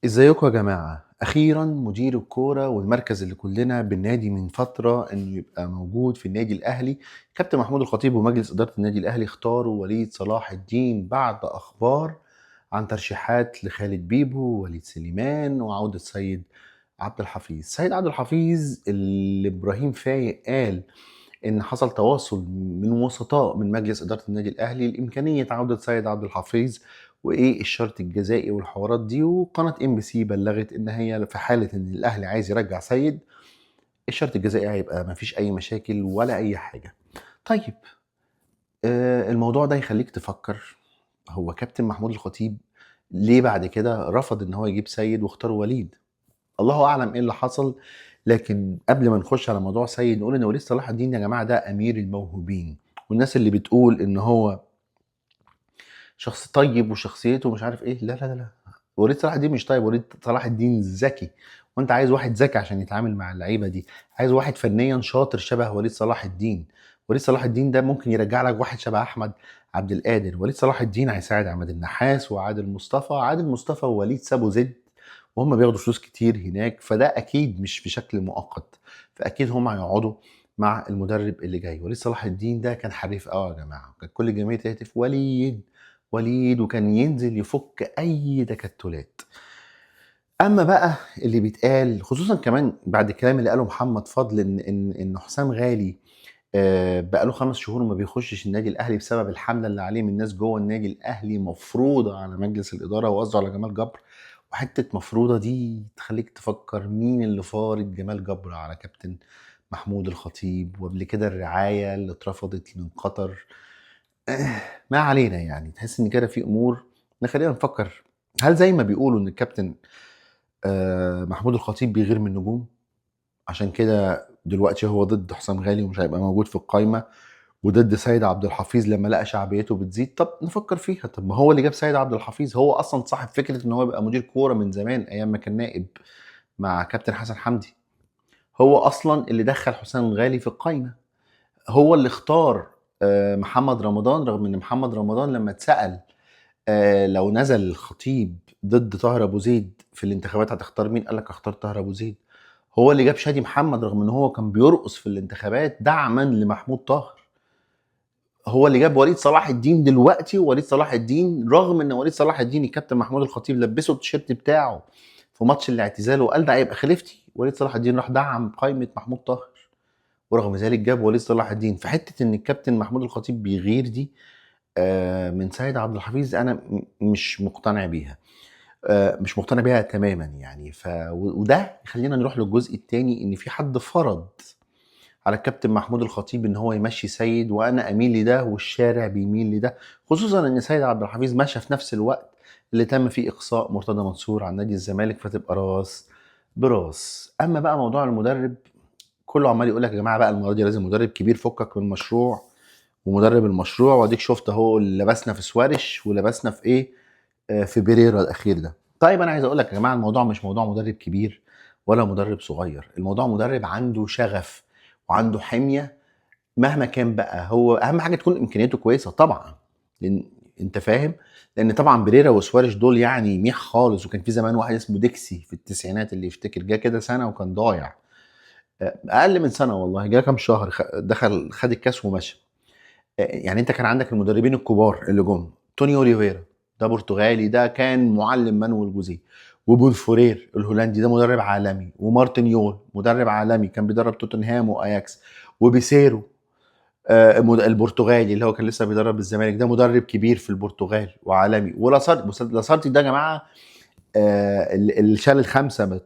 ازيكم يا جماعة؟ أخيرا مدير الكورة والمركز اللي كلنا بننادي من فترة إنه يبقى موجود في النادي الأهلي، كابتن محمود الخطيب ومجلس إدارة النادي الأهلي اختاروا وليد صلاح الدين بعد أخبار عن ترشيحات لخالد بيبو ووليد سليمان وعودة سيد عبد الحفيظ. سيد عبد الحفيظ اللي إبراهيم فايق قال إن حصل تواصل من وسطاء من مجلس إدارة النادي الأهلي لإمكانية عودة سيد عبد الحفيظ وايه الشرط الجزائي والحوارات دي، وقناة ام بي سي بلغت ان هي في حاله ان الاهلي عايز يرجع سيد الشرط الجزائي هيبقى ما فيش اي مشاكل ولا اي حاجة. طيب الموضوع ده يخليك تفكر، هو كابتن محمود الخطيب ليه بعد كده رفض ان هو يجيب سيد واختار وليد؟ الله اعلم ايه اللي حصل. لكن قبل ما نخش على موضوع سيد نقول ان وليد صلاح الدين يا جماعة ده امير الموهوبين، والناس اللي بتقول ان هو شخص طيب وشخصيته مش عارف ايه، لا لا لا لا، وليد صلاح الدين مش طيب، وليد صلاح الدين ذكي، وانت عايز واحد ذكي عشان يتعامل مع اللعيبة دي، عايز واحد فنيا شاطر شبه وليد صلاح الدين. وليد صلاح الدين ده ممكن يرجع لك واحد شبه احمد عبد القادر. وليد صلاح الدين هيساعد عماد النحاس وعادل مصطفى. عادل مصطفى ووليد سابوا زد وهم بياخدوا فلوس كتير هناك، فده اكيد مش في شكل مؤقت، فاكيد هم هيقعدوا مع المدرب اللي جاي. وليد صلاح الدين ده كان حريف قوي يا جماعة، كان كل الجماهير تهتف وليد وليد، وكان ينزل يفك اي تكتلات. اما بقى اللي بيتقال خصوصا كمان بعد الكلام اللي قاله محمد فضل ان حسام غالي بقى له 5 شهور ما بيخشش النادي الاهلي بسبب الحملة اللي عليه من ناس جوه النادي الاهلي مفروضة على مجلس الادارة، وقصده على جمال جبر. وحتة مفروضة دي تخليك تفكر مين اللي فارض جمال جبر على كابتن محمود الخطيب، وقبل كده الرعاية اللي اترفضت من قطر. ما علينا، يعني تحس ان كده في امور نخلينا نفكر، هل زي ما بيقولوا ان الكابتن محمود الخطيب بيغير من النجوم، عشان كده دلوقتي هو ضد حسام غالي ومش هيبقى موجود في القايمة، وضد سيد عبد الحفيظ لما لقى شعبيته بتزيد؟ طب نفكر فيها، طب ما هو اللي جاب سيد عبد الحفيظ، هو اصلا صاحب فكرة ان هو يبقى مدير كورة من زمان ايام ما كان نائب مع كابتن حسن حمدي، هو اصلا اللي دخل حسام غالي في القايمة، هو اللي اختار محمد رمضان، رغم ان محمد رمضان لما اتسال لو نزل الخطيب ضد طاهر ابو زيد في الانتخابات هتختار مين؟ قال لك اختار طاهر ابو زيد. هو اللي جاب شادي محمد رغم ان هو كان بيرقص في الانتخابات دعما لمحمود طاهر. هو اللي جاب وليد صلاح الدين دلوقتي، ووليد صلاح الدين رغم ان وليد صلاح الدين الكابتن محمود الخطيب لبسه التيشيرت بتاعه في ماتش الاعتزال وقال ده هيبقى خليفتي، وليد صلاح الدين راح دعم قائمة محمود طاهر، ورغم ذلك جاب وليد صلاح الدين. فحته ان الكابتن محمود الخطيب بيغير دي من سيد عبد الحفيظ انا مش مقتنع بيها، مش مقتنع بيها تماما يعني. وده يخلينا نروح للجزء الثاني، ان في حد فرض على الكابتن محمود الخطيب ان هو يمشي سيد، وانا اميل لده والشارع بيميل لده، خصوصا ان سيد عبد الحفيظ مشى في نفس الوقت اللي تم فيه اقصاء مرتضى منصور عن نادي الزمالك، فتبقى راس براس. اما بقى موضوع المدرب كله عمال يقول لك يا جماعة بقى المرة دي لازم مدرب كبير، فكك من المشروع ومدرب المشروع، واديك شفت اهو لبسنا في سوارش ولبسنا في ايه، في بيريرا الاخير ده. طيب انا عايز اقول لك يا جماعة الموضوع مش موضوع مدرب كبير ولا مدرب صغير، الموضوع مدرب عنده شغف وعنده حمية مهما كان بقى، هو اهم حاجة تكون امكانياته كويسة طبعا، لان انت فاهم، لان طبعا بيريرا وسوارش دول يعني ميح خالص. وكان في زمان واحد اسمه ديكسي في التسعينات اللي يفتكر، جه كده سنة وكان ضايع، اقل من سنة والله، جه كام شهر دخل خد الكاس ومشى. يعني انت كان عندك المدربين الكبار اللي جم، توني اوليفيرا ده برتغالي، ده كان معلم مانويل جوزيه، وبونفورير الهولندي ده مدرب عالمي، ومارتن يول مدرب عالمي كان بيدرب توتنهام واياكس، وبيسيرو البرتغالي اللي هو كان لسه بيدرب الزمالك ده مدرب كبير في البرتغال وعالمي، ولاسارتي ده يا جماعة اللي شال الخمسة من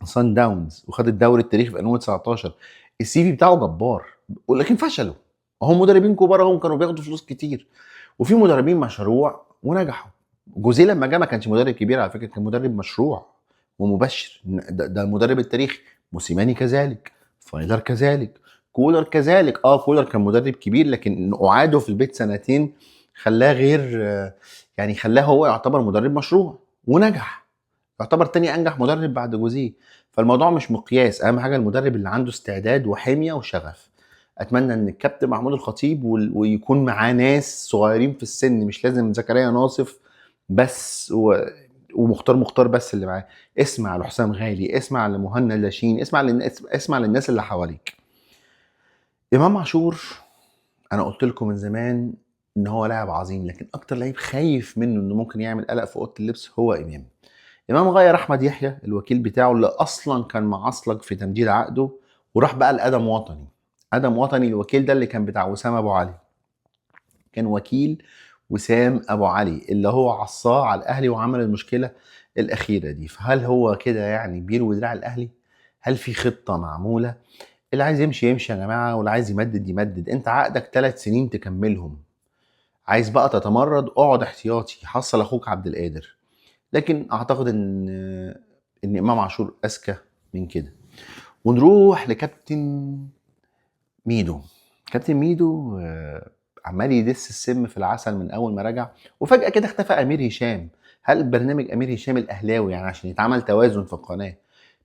سان داونز وخد الدوري التاريخي في 2019، ال CV بتاعه جبار، ولكن فشلوا. هم مدربين كبار هم كانوا بياخدوا فلوس كتير، وفي مدربين مشروع ونجحوا. جوزيه لما جه ما كانش مدرب كبير على فكرة، كان مدرب مشروع ومبشر، ده المدرب التاريخي. موسيماني كذلك، فايلر كذلك، كولر كذلك. كولر كان مدرب كبير، لكن قعاده في البيت سنتين خلاه غير، يعني خلاه هو يعتبر مدرب مشروع ونجح، يعتبر تاني انجح مدرب بعد جوزيه. فالموضوع مش مقياس، اهم حاجة المدرب اللي عنده استعداد وحميه وشغف. اتمنى ان الكابتن محمود الخطيب ويكون معاه ناس صغيرين في السن، مش لازم زكريا ناصف بس، ومختار مختار بس اللي معاه. اسمع لحسام غالي، اسمع لمهند لاشين، اسمع للناس، اسمع للناس اللي حواليك. امام عاشور انا قلت لكم من زمان ان هو لاعب عظيم، لكن اكتر لعيب خايف منه انه ممكن يعمل قلق في اوضة اللبس هو امام. امام غير احمد يحيى الوكيل بتاعه اللي اصلا كان معصلج في تمديد عقده، وراح بقى لادم وطني. ادم وطني الوكيل ده اللي كان بتاع وسام ابو علي، كان وكيل وسام ابو علي اللي هو عصاه على الاهلي وعمل المشكلة الاخيرة دي. فهل هو كده يعني بيلوي دراع الاهلي؟ هل في خطه معمولة؟ اللي عايز يمشي يمشي يا جماعة، واللي عايز يمدد يمدد. انت عقدك 3 سنين تكملهم، عايز بقى تتمرد اقعد احتياطي، حصل اخوك عبد القادر. لكن اعتقد ان امام عاشور اذكى من كده. ونروح لكابتن ميدو. كابتن ميدو عمال يدس السم في العسل من اول ما رجع، وفجاة كده اختفى امير هشام. هل برنامج امير هشام الاهلاوي يعني عشان يتعمل توازن في القناة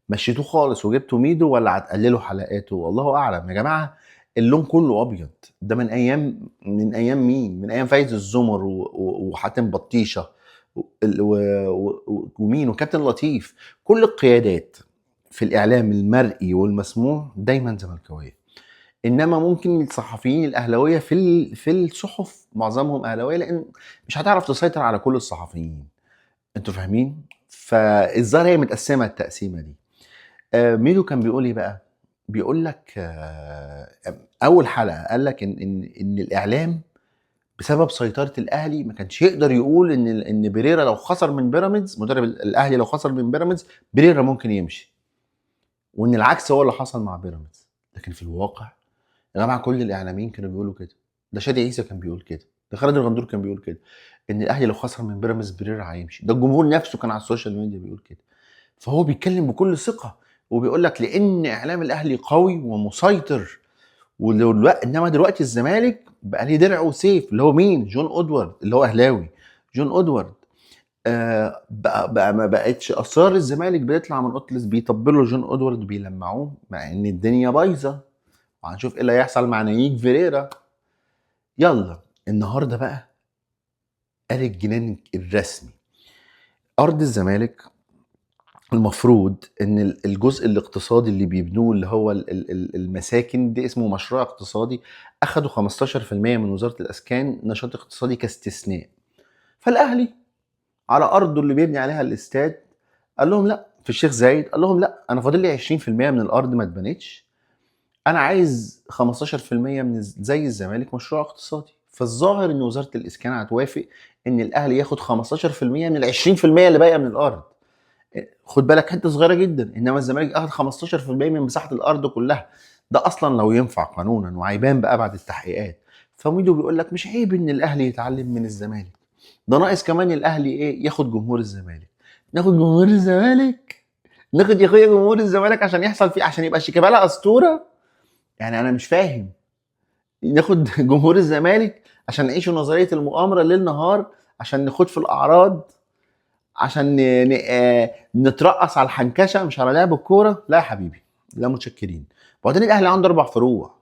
مشيتوه خالص وجبتوا ميدو، ولا هتقللوا حلقاته؟ والله اعلم يا جماعة. اللون كله ابيض ده من ايام، من ايام مين؟ من ايام فايز الزمر وحاتم بطيشه ومين وكابتن لطيف. كل القيادات في الاعلام المرئي والمسموع دايما زملكاويه، انما ممكن الصحفيين الاهلاوية في الصحف معظمهم اهلاويه، لان مش هتعرف تسيطر على كل الصحفيين، انتوا فاهمين؟ فالظاهر هي متقسمه التقسيمه دي. ميدو كان بيقول ايه بقى؟ بيقول لك اول حلقة قال لك ان الاعلام بسبب سيطرة الاهلي ما كانش يقدر يقول ان بيريرا لو خسر من بيراميدز، مدرب الاهلي لو خسر من بيراميدز بيريرا ممكن يمشي، وان العكس هو اللي حصل مع بيراميدز. لكن في الواقع يا جماعة كل الاعلاميين كانوا بيقولوا كده، ده شادي عيسى كان بيقول كده، ده خالد الغندور كان بيقول كده، ان الاهلي لو خسر من بيراميدز بيريرا هيمشي، ده الجمهور نفسه كان على ال social media بيقول كده. فهو بيتكلم بكل ثقة وبيقول لك لان اعلام الاهلي قوي ومسيطر، انما دلوقتي الزمالك بقى ليه درع وسيف، اللي هو مين؟ جون ادوارد اللي هو اهلاوي. جون ادوارد بقى ما بقتش اسرار الزمالك بيطلع من اوضة اللبس، بيطبلوا جون ادوارد بيلمعوه، مع ان الدنيا بايظة. وهنشوف ايه اللي هيحصل مع نيك فيريرا. يلا النهارده بقى قال الجنان الرسمي. ارض الزمالك المفروض ان الجزء الاقتصادي اللي بيبنوه اللي هو المساكن دي اسمه مشروع اقتصادي، اخدوا 15% من وزارة الاسكان نشاط اقتصادي كاستثناء. فالاهلي على ارضه اللي بيبني عليها الاستاد قال لهم لا، في الشيخ زايد قال لهم لا، انا فاضل لي 20% من الارض ما اتبنتش، انا عايز 15% من زي الزمالك مشروع اقتصادي. فالظاهر ان وزارة الاسكان هتوافق ان الاهلي ياخد 15% من ال 20% اللي باقية من الارض. خد بالك حتة صغيرة جدا، انما الزمالك اخد 15% من مساحة الارض كلها، ده اصلا لو ينفع قانونا، وعيبان بقى بعد التحقيقات. فميدو بيقول لك مش عيب ان الاهلي يتعلم من الزمالك، ده ناقص كمان الاهلي ايه؟ ياخد جمهور الزمالك. ناخد جمهور الزمالك، ناخد يا اخويا جمهور الزمالك عشان يحصل فيه، عشان يبقى شيكابالا اسطورة. يعني انا مش فاهم، ناخد جمهور الزمالك عشان نعيشوا نظرية المؤامرة ليل نهار، عشان ناخد في الاعراض، عشان نترقص على الحنكشه مش على لعب الكورة. لا يا حبيبي، لا متشكرين. وبعدين الاهلي عنده 4 فروع،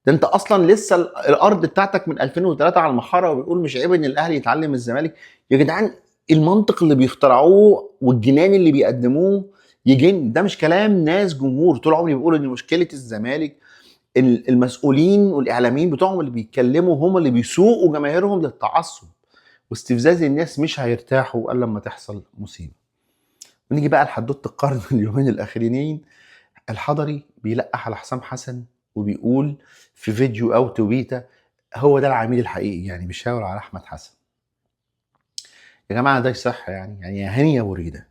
ده انت اصلا لسه الارض بتاعتك من 2003 على المحاره، وبيقول مش عيب ان الاهلي يتعلم من الزمالك. يا جدعان المنطق اللي بيخترعوه والجنان اللي بيقدموه يجن. ده مش كلام ناس جمهور. طول عمري بيقولوا ان مشكلة الزمالك المسؤولين والاعلاميين بتوعهم اللي بيتكلموا هم اللي بيسوقوا جماهيرهم للتعصب واستفزاز الناس، مش هيرتاحوا الا لما تحصل مصيبة. ونيجي بقى لحدوته القرن اليومين الاخرين. الحضري بيلقح على حسام حسن وبيقول في فيديو او تويته هو ده العميل الحقيقي، يعني بيشاور على احمد حسن. يا جماعة ده صح يعني يا هاني يا بريدة،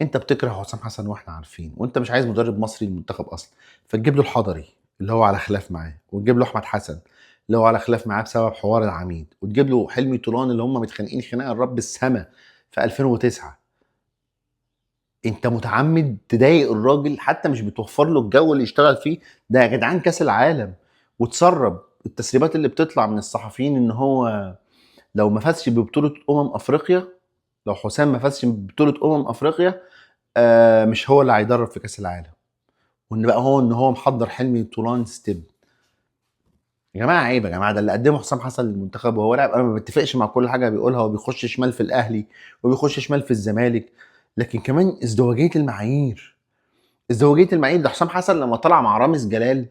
انت بتكره حسام حسن واحنا عارفين، وانت مش عايز مدرب مصري للمنتخب اصلا، فتجيب له الحضري اللي هو على خلاف معاه، وتجيب له احمد حسن اللي هو على خلاف معاه بسبب حوار العميد، وتجيب له حلمي طولان اللي هم متخانقين خناقه الرب السما في 2009. انت متعمد تضايق الراجل، حتى مش بتوفر له الجو اللي يشتغل فيه. ده يا جدعان كاس العالم، وتسرب التسريبات اللي بتطلع من الصحفيين ان هو لو ما فازش ببطولة افريقيا، لو حسام ما فازش ببطولة افريقيا مش هو اللي هيدرب في كاس العالم، وان بقى هو ان هو محضر حلمي طولان ستيب. يا جماعة عيب يا جماعة، ده اللي قدمه حسام حسن للمنتخب وهو لاعب، انا ما بتفقش مع كل حاجة بيقولها، وبيخش شمال في الاهلي وبيخش شمال في الزمالك، لكن كمان ازدواجية المعايير. ازدواجية المعايير. ده حسام حسن لما طلع مع رامز جلال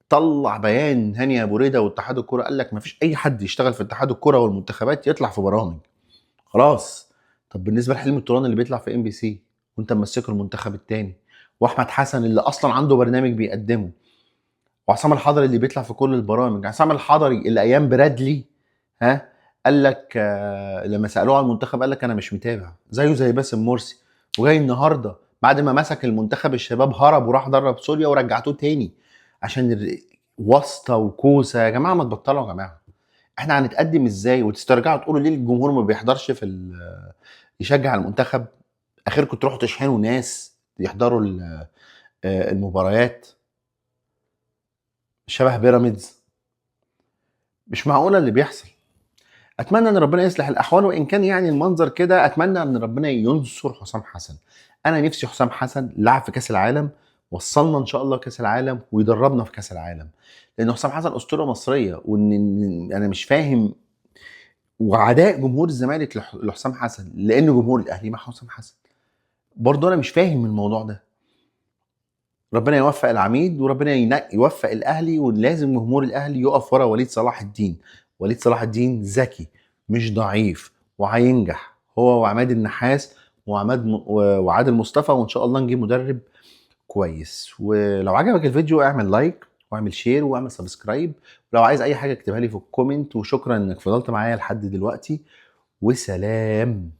طلع بيان هاني ابو ريده واتحاد الكورة، قال لك ما فيش اي حد يشتغل في اتحاد الكورة والمنتخبات يطلع في برامج خلاص. طب بالنسبة لحلمي الطولان اللي بيطلع في MBC وانت ممسكه المنتخب الثاني، واحمد حسن اللي اصلا عنده برنامج بيقدمه، وعصام الحضري اللي بيطلع في كل البرامج. عصام الحضري اللي ايام برادلي ها قال لك لما سالوه على المنتخب قال لك انا مش متابع، زيه زي باسم مرسي. وجاي النهارده بعد ما مسك المنتخب الشباب هرب وراح درب سوريا ورجعتوه تاني عشان واسطه وكوسه. يا جماعة ما تبطلوا يا جماعة، احنا هنتقدم ازاي؟ وتسترجعوا تقولوا ليه الجمهور ما بيحضرش في يشجع المنتخب؟ اخركم تروحوا تشحنوا ناس يحضروا المباريات شبه بيراميدز. مش معقولة اللي بيحصل. اتمنى ان ربنا يصلح الاحوال، وان كان يعني المنظر كده اتمنى ان ربنا ينصر حسام حسن. انا نفسي حسام حسن لعب في كاس العالم، وصلنا ان شاء الله كاس العالم ويدربنا في كاس العالم، لان حسام حسن اسطورة مصرية. وان انا مش فاهم وعداء جمهور الزمالك لحسام حسن، لان جمهور الاهلي مع حسام حسن برضه. انا مش فاهم الموضوع ده. ربنا يوفق العميد وربنا يوفق الاهلي، ولازم جمهور الاهلي يقف ورا وليد صلاح الدين. وليد صلاح الدين ذكي مش ضعيف، وهينجح هو وعماد النحاس وعادل مصطفى، وان شاء الله نجيب مدرب كويس. ولو عجبك الفيديو اعمل like واعمل share واعمل subscribe، ولو عايز اي حاجة اكتبها لي في ال comment. وشكرا انك فضلت معايا لحد دلوقتي، وسلام.